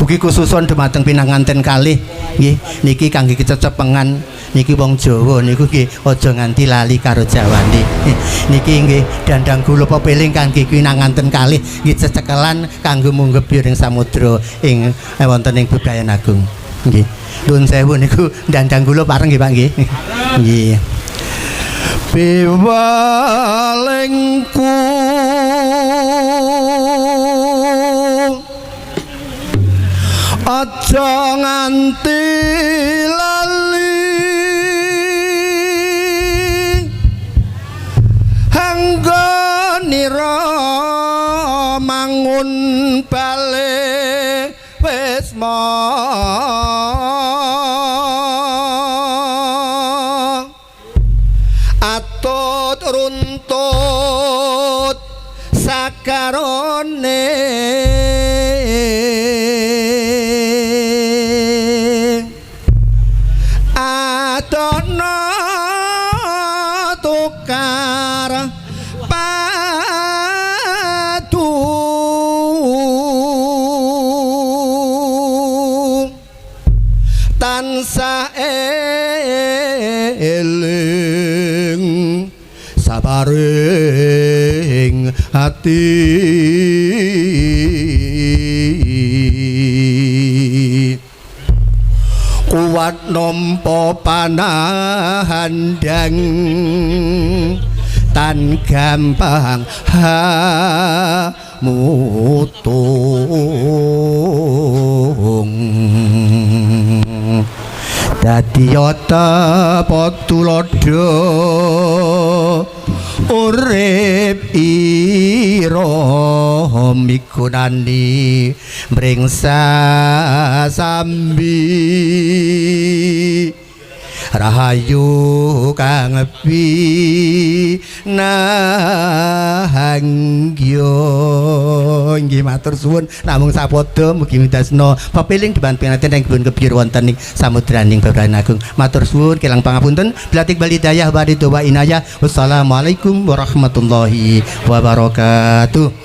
Ugi khususon dumateng pinanganten kalih nggih niki kangge kececengan niki wong Jawa niku nggih aja nganti lali karo jawane. Niki nggih dandang gula pepeling kangge pinanganten kalih nggih cecekelan kanggo munggep ing samudra ing wonten ing Bebrayan Agung. Nggih. Nuwun sewu niku dandang gula pareng nggih Pak nggih. Nggih. Piwalengku aja nganti lali hanggonira mangun bale wisma atut runtut sakarone adono tukar padu tansah eling sabaring ati kuat nampa panahandang tan gampang hamutung dadi tepa tuladha urip ira migunani mring sasambi rahayu kang binahangya. Nggih matur suwun namung sapadha mugi midasna pepiling depan pinaten ing kebun kebir wonten ing samudraning Bebrayan Agung. Matur suwun kelang pangapunten blatik balidayah waridho wa inayah. Wassalamualaikum warahmatullahi wabarakatuh.